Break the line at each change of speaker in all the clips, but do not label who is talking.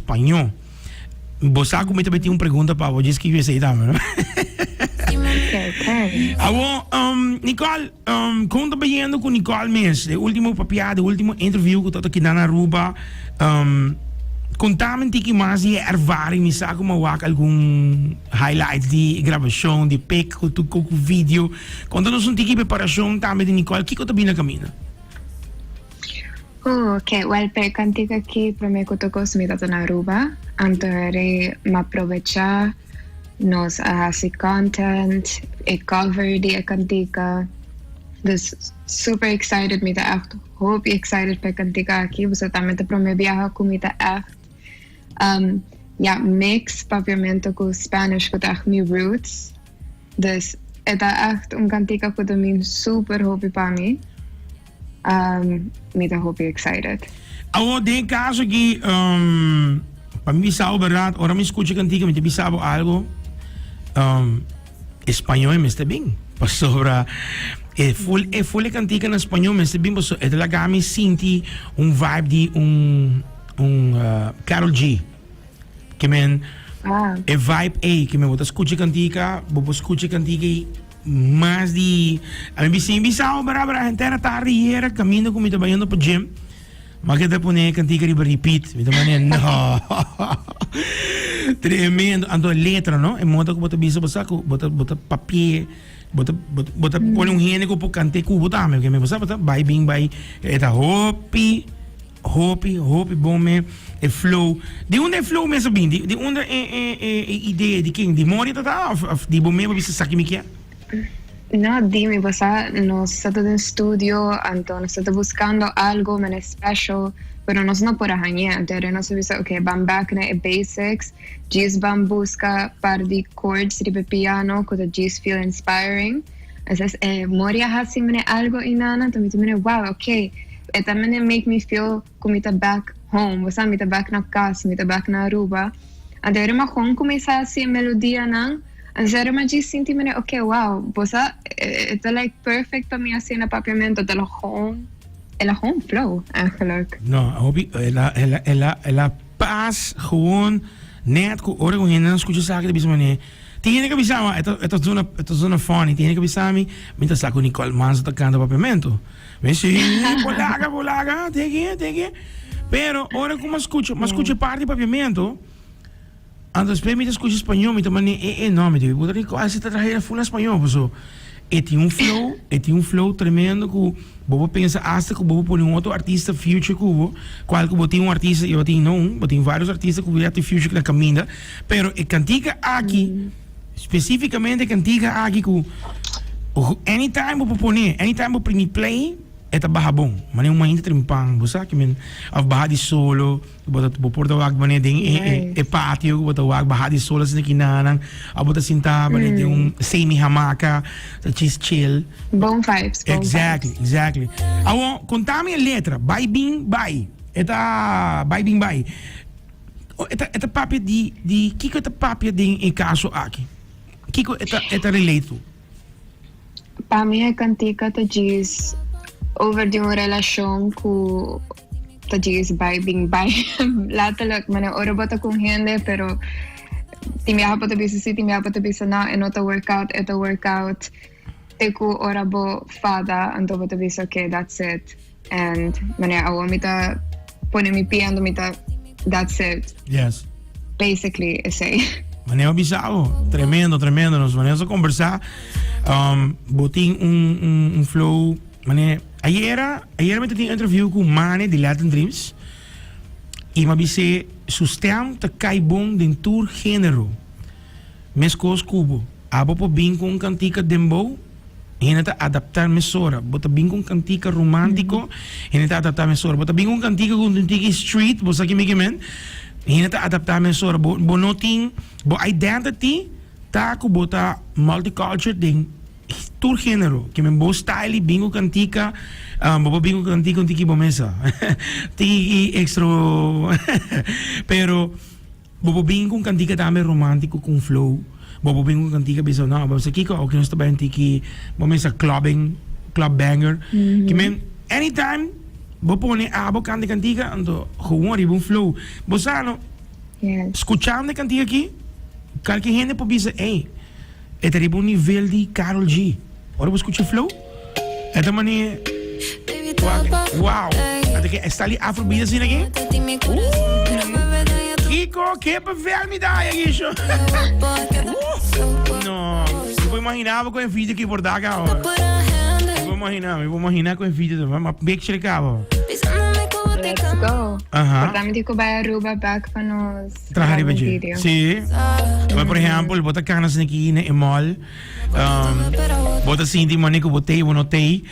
spañó. Bo sa ku mi ta tin un pregunta pa bo, djis kico esei tambe, no? Awor, Nicole, kon ta bayendo ku Nicole mes? E ultimo papiá, e ultimo interview ku ta keda na Aruba, konta mi un tiki mas di e ervaring. Mi sa ku mi a wak algun highlights di e grabashon, di pic ku tur ku video. Konta nos un tiki preparashon tambe di Nicole, kiko ta bini na kaminda?
Oh ok, wel p'e kantika aki prome ku tur kos mi ta na Aruba, anto eri m'a probecha nos a hasi content, e cover di e kantika, dus super excited, mi ta ègt hopi excited p'e kantika aki, pasobra tambe ta prome biaha ku mi ta ègt ya mix papiamento ku Spanish ku ta ègt mi roots. Dus e ta ègt un kantika ku ta mean super hopi pa mi. Mi ta hopi excited.
Awor den e kaso aki, pa mi bisa bo bèrdat, ora mi skucha e kantika mi ta bisa bo algu, e spañó e mester bin. Pasobra e ful e ful e kantika na spañó mester bin pasobra e ta laga mi sinti un vibe di un un Karol G. Ke men e vibe ei, ke men bo ta skucha e kantika, bo por skucha e kantika ei mas di, a mi bisa, mi bisa bo bra bra henter a tardi yera kaminda ku mi ta bayendo pa gym, mi a keda pone e kantika riba repeat, mi ta mane no, tremendo, anto e letra no, e moda ku bo ta bisa bo sa ku bo ta bo ta papia, bo ta bo ta pone un hende ku por kant'é ku bo tambe, ke men bo sa bo ta bai bin bai, e ta hopi. Hopi, hopi bon me e flow. Di unda e flow mes a bin? Di, di unda e, e, e, e idea? Di ken? Di Moria tata of, of di bo mes bo bisa esaki mi kier?
No, di mi pasá nos ta den studio, anto nos ta buscando algo mene special, pero nos no por a hañ'é. Anto ora nos a bisa, ok, ban back na e basics, djis ban busca par di chords riba e piano cu ta djis feel inspiring. Entonces e Moria haci mene algo y nana, anto mi ta mene, wow, ok, e ta mene make me feel cu mi ta back home, bo sa, mi ta back na cas, mi ta back na Aruba. Anto ora mi a gewoon cuminsa haci e melodianan, entonces ora mi a djis sinti mene, ok, wow, bo sa, e ta like perfect pa mi haci na Papiamento, ta gewoon, el a gewoon flow eigenlijk.
No, hopi, el a, el a, el a, el a pas gewoon net cu ora cu hendenan scucha esaki ta bisa mane, Tin hende ka bisa mi, e ta zona, e ta zona funny. Tin hende ka bisa mi, mi ta sa ku Nicole Manzo ta kanta papiamento. Mi si, bolaga, bolaga, teki, teki. Pero ora ku mi a skucha, mi a skucha e parti papiamento, anto despues mi ta skucha spañó, mi ta mane, e, e, no, mi di, puta Nicole si ta traha full na spañó, paso e tin un flow, e tin un flow tremendo ku bo por pensa asta ku bo por pone un otro artista future ku bo, kual ku bo tin un artista, i bo tin no un, bo tin varios artista ku ya tin future na kaminda. Pero e kantika aki, spesífikamente e kantika aki ku anytime bo por pone, anytime bo primi play, e ta baha bon. Manera un mainta trimpan, bo sa kimen, of baha di solo, bo ta bo por ta wak manera den e e e patio ku bo ta wak baha di solo asina kinanan, of bo ta sinta manera den un semi hamaka, ta chis chill.
Bon vibes, bon vibes.
Exactly, exactly. Awor, konta mi e letra, bai bin bai. E ta bai bin bai. E ta, e ta papia di, di kiko e ta papia den e kaso aki? Kiko e ta, e ta relate to?
Pa mi e kantika ta djis over di un relashon ku ta djis bai bin bai. Letterlijk, manera ora bo ta ku un hende pero tin biaha bo ta bisa si, tin biaha bo ta bisa no, e no ta work out, e ta work out. Te ku ora bo fada anto bo ta bisa okay, that's it. And manera awor mi ta pone mi pia anto mi ta that's it.
Yes.
Basically esei.
Manera bisa bo, tremendo, tremendo. Nos manera sa conversa, um, bo tin un, un, un flow, manera, ayera, ayera mi ta tin interview ku Mane di Latin Dreams, i m'a bis'é su stem ta kai bon den tur género. Meskos ku bo. Abo por bin ku un kantika dembow, hende ta adaptá mesora. Bo ta bin ku un kantika romántico, hende ta adaptá mesora. Bo ta bin ku un kantika ku un tiki street, bo sa kimi ke men, hende ta adaptá mesora. Bo bo no tin, bo identity ta ku bo ta multicultural den tur género. Ke men bo style di bin ku kantika, bo por bin ku kantika un tiki bo mesa, tiki extro, pero. Bo por bin ku un kantika tambe romántico ku un flow. Bo por bin ku un kantika bisa no, bo bisa kiko oke nos ta bai un tiki bo mester clubbing, club banger. Ki men anytime bo pone abo kanta e kantika anto gewoon riba un flow. Bo sa no.
Yes.
Skuchando e kantika aki, kalke hende por bisa, ey, e ta riba un nivel di Karol G. Ora bo skucha e flow, e ta manera, wak, wow. Ata ke e style di afrobeat asina aki, uh, kiko ke bevel mi da aki sho. Uh, no, mi por imagina bo ku e video aki por dak awe. Mi por imagina, mi por imagina ku e video, ma picture kaba.
Let's go.
Aha.
Por tambe ku bai Aruba back pa nos
Traha riba
graba
dje.
video.
Sí. Maar por ehempel, bo ta kana asina aki na e mall. Bo ta sinti mane ku bo tei, bo no tei.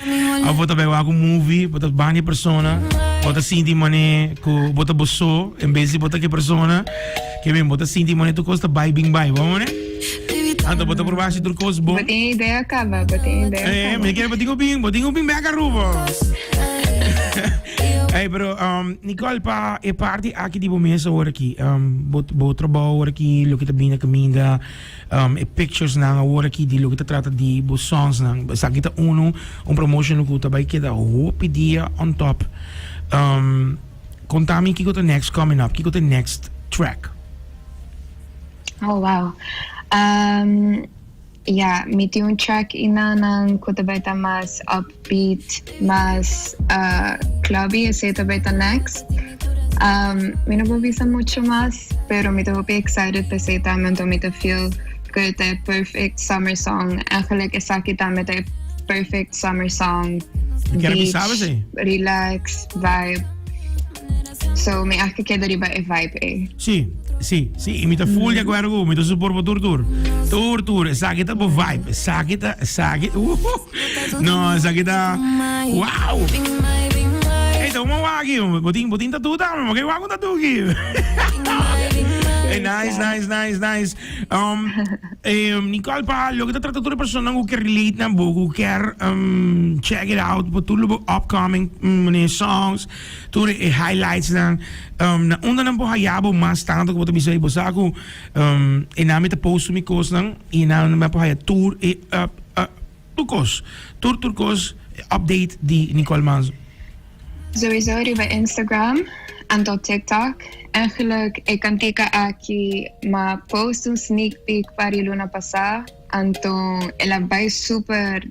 Of bo ta bai wak un movie, bo ta banda e persona. Bo ta sinti mane ku bo ta bo so, en bes di bo ta ku e persona. Ke men bo ta sinti mane tur kos ta bai bin bai, bo mane? Anto bo ta proba hasi tur kos bon.
Bo tin idea kaba, bo tin idea
Eh,
kaba.
mi kere bo tin ku bin, bo tin ku bin bek Aruba. Hey, pero Nicole, pa e parti aki di bo mes awor aki, bo, bo trabou awor aki, loke ta bini na kaminda, e pictures nan awor aki di loke ta trata di bo songs nan, esaki ta uno, un promotion ku ta bai keda hopi dia on top. Konta mi kiko ta next coming up, kiko ta e next track?
Oh wow. Ya, mi tin un track inanan ku ta bai ta mas upbeat, mas clubby, esei ta bai ta next. Mi no por bisa mucho mas, pero mi ta hopi excited pa esei tambe, anto mi ta feel ku e ta e perfect summer song. Eigenlijk esaki tambe ta e perfect summer song.
Mi kier a
Beach,
bisa esei.
relax, vibe. So mi a keda riba e vibe ei.
Sí, sí, sí. I mi ta full di akuerdo ku bo. Mi ta support bo tur tur. Tur tur. Esaki ta bo vibe. Esaki ta, esaki, uh, no, esaki ta, wow. Ey, ta un wak aki. Bo tin, bo tin tattoo tambe. Bo ke wak un tattoo aki. Ey, nice, nice, nice, nice. Nicole, pa loke ta trata tur e personanan ku ke relate na bo, ku kier check it out, bo tur lo bo upcoming songs, Tur e highlights nan na unda nan por haya bo mas tanto ku bo ta bisa bo sa ku e nan mi ta post mi kosnan i nan mi por haya tur e tur kos tur tur kos update di Nicole Manzo.
Sowieso riba Instagram anto TikTok. Eigenlijk e kantika aki m'a post un sneak peek par di luna pasá anto el a bai super.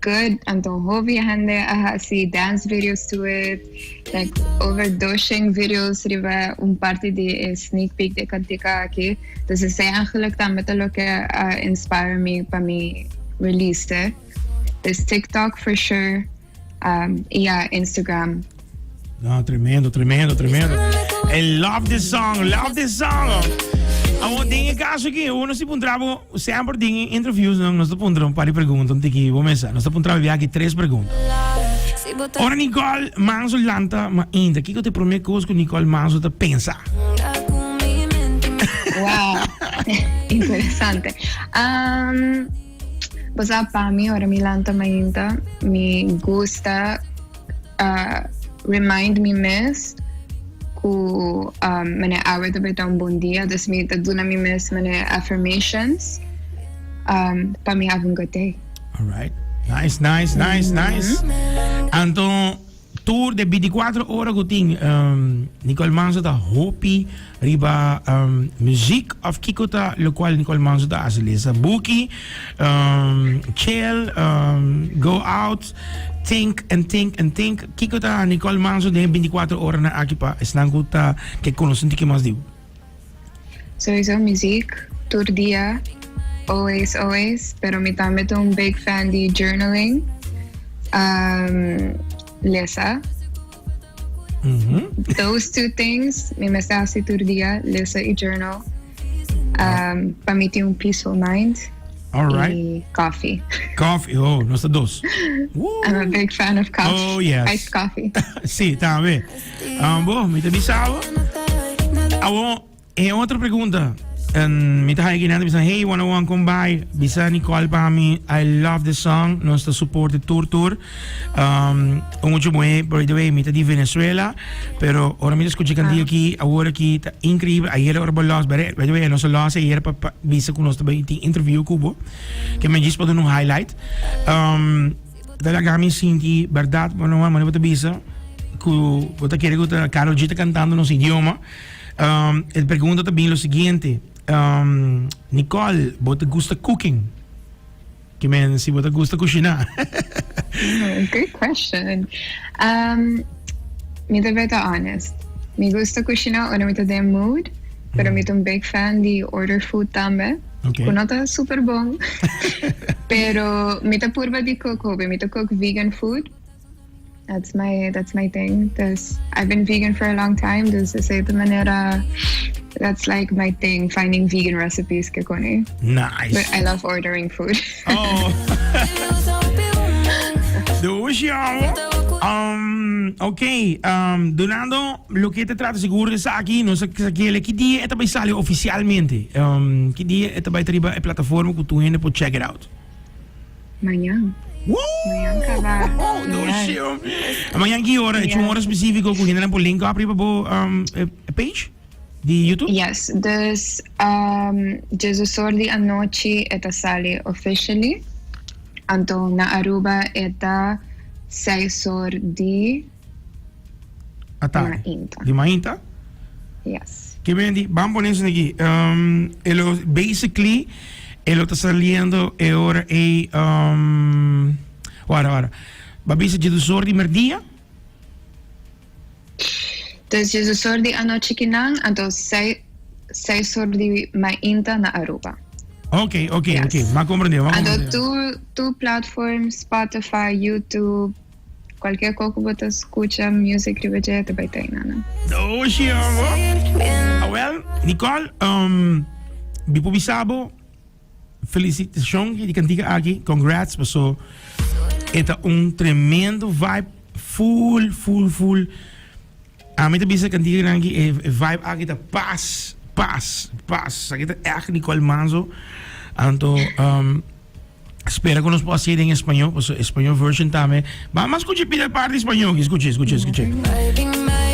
Good, anto hopi hende a hasi dance videos to it, like overdosing videos riba un parti di e sneak peek di e kantika aki. Dus esei eigenlijk tambe ta loke a inspire mi pa mi release e. Dus TikTok for sure, um, y ya Instagram.
No, tremendo, tremendo, tremendo. I love this song, love this song. Awor den e caso aki, uno si puntra bo, semper den interviews nan, nos ta puntra un par di pregunta, un tiki bo mesa. Nos ta puntra bo aki tres pregunta. Ora Nicole Manzo lanta mainta, kiko ta e prome cos ku Nicole Manzo ta pensa?
Wow, interesante. Um, bo sa pa mi, ora mi lanta mainta, mi gusta remind mi mes ku mane awe ta bai ta un bon dia, dus mi ta duna mi mes mane affirmations pa mi have un good day.
Alright. Nice, nice, nice, nice. Anto, tur de 24 ora ku tin Nicole Manzo ta hopi riba muziek of kiko ta lokual Nicole Manzo ta hasi? Lesa buki, chill, go out, think and think and think. Kiko ta Nicole Manzo den e binticuatro oranan aki pa esnan ku ta ke konosé un tiki mas di bo?
Sowieso muziek, tur dia, always always, pero mi tambe ta un big fan di journaling, lesa. Those two things mi mester hasi tur dia, lesa y journal. Um, pa mi tin un peaceful mind.
All right.
Y coffee.
Coffee, oh, nos ta dos.
I'm a big fan of coffee.
Oh, yes.
Iced coffee.
Sí, tambe. Um, bo, mi ta bisa bo. Awo, E otro pregunta, en mi ta haya kinan ta bisa, hey, 101 kon bai, bisa Nicole pa mi, I love this song, nos ta support tur tur. Um, un mucho muhe, by the way, mi ta di Venezuela, pero ora mi ta escucha cantica aki, awor aki, ta increíble, ayer ora bo los, by the way, nos a los ayer pa, pa bisa cu nos ta bai tin interview cu bo, ke men djis pa duna un highlight. Um, ta laga mi sinti, berdad, bueno, mane bo ta bisa, cu bo ta kere cu ta Karol G ta cantando nos idioma. Um, e pregunta ta bin lo siguiente. Um, Nicole, bo ta gusta cooking? Ke men si bo ta gusta kushiná?
Oh, good question. Um, mi ta beta honest. Mi gusta kushiná ora mi ta den mood, pero mi ta un big fan di order food tambe.
Okay.
Ku no ta super bon. pero mi ta purba di cook hopi. Mi ta cook vegan food. That's my that's my thing. Dus I've been vegan for a long time, dus esei ta manera that's like my thing, finding vegan recipes ke koni.
Nice.
But I love ordering food.
Oh. Dushi, amo. Um, ok, um, Donando, loke te trata seguro de esaki, no sa ki ki dia e ta bai sali oficialmente? Um, ki dia e ta bai ta riba e plataforma ku tur hende por check it out?
Mañan. Mañan kaba.
Dushi. Mañan ki ora? Yeah. Un ora spesífiko ku hendenan por link up riba bo um, page di YouTube?
Yes, dus um, djesosor di anochi e ta sali officially. Anto na Aruba e ta seis or di
Atardi.
Mainta.
Di mainta?
Yes.
Ke bendi, ban pone eso aki. Um, e lo, basically, e lo ta saliendo e ora ei, um, wara, wara. Ba bisa djedusor di merdia?
Dus djesosor di anochi kinan, anto sei, 6 or di mainta na Aruba.
Ok,
Yes.
ok. M'a comprende, m'a
Anto
comprende.
tur platform, Spotify, YouTube, cualkier cosa cu bo ta scucha music riba dje ta bay ta einan.
Dushi, amo. Ah, well, Nicole, um, mi por bisa bo felicitacion di cantica aki. Congrats, paso e ta un tremendo vibe, full, full, full. Ami ta bisa cantica nan aki, e vibe aki ta pas, pas, pas. Aki ta echt Nicole Manzo. Anto, um, spera ku nos por hasié den español, paso español version tambe. Ba mas skucha pida parti español aki, skucha, skucha, skucha.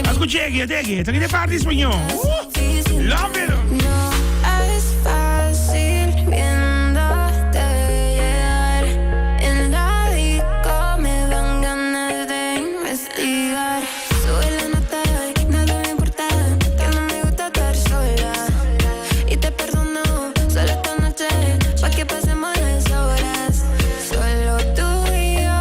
Mas skucha aki, ate aki, ate aki de parti español. Love it.
No es fácil viéndote llegar. En la disco me dan ganas de investigar. Sube la nota y nada me importa. Que no me gusta estar sola. Y te perdono solo esta noche. Pa' que pasemos las horas. Solo tú y yo.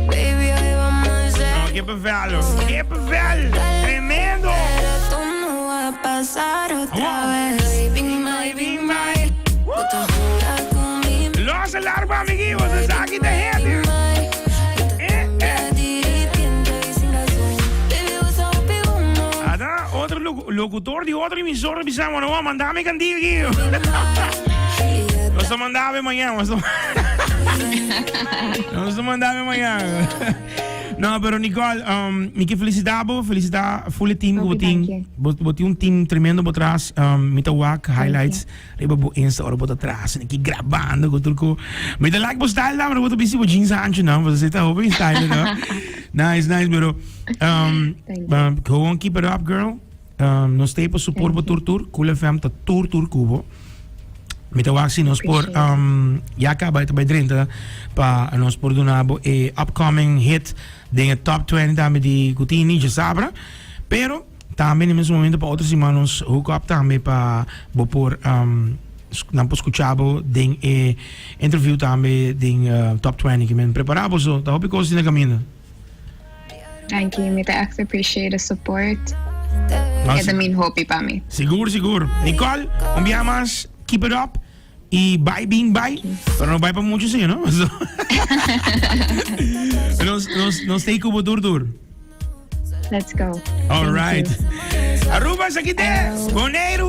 Baby, hoy vamos a hacer.
No, kippenvel, kippenvel. Tremendo.
Pero tú no vas a pasar otra vez. Baby, my,
baby, my.
Woo.
Los alarma, amiguitos. Esaki ta hete. Eh, eh. Ada, otro locutor di otro emisora bisa, bueno, oh, mandame cantiga aquí. Nos ta mandame mañana. Nos ta mandame mañana. No, pero Nicole, um, mi ke felicita bo, felicita full team ku bo
Hopi
tin.
danki.
Bo tin un team tremendo bo tras. Um, mi ta wak highlights riba bo Insta ora bo ta tras en aki grabando ku tur ku. Mi ta like bo style dan, pero bo ta bisti bo jeans ancho nan, bo ta hopi style no. Nice, nice, pero um,
Thank you.
gewoon keep it up, girl. Um, nos ta pa support bo tur tur. Cool FM ta tur tur ku bo. Mi ta wak si nos por um, ya kaba ta bai drenta pa nos por duna bo e upcoming hit den e top 20 tambe di Kutini djasabra. Pero tambe na e mes momento pa otro siman nos hook up tambe pa bo por um, nan por skucha bo den e interview tambe den uh, top 20. Ke men prepara bo so, ta hopi kos tin na kaminda.
Thank you, mi ta echt appreciate the support.
No,
E ta mean hopi pa mi.
Sigur, sigur. Nicole, un biaha mas, keep it up. Y bai bin bai. Pero no bai pa mucho sí, no? Nos, nos, nos stay ku bo tur tur.
Let's go.
All
Thank
right.
you.
Aruba, esaki te. Boneiru.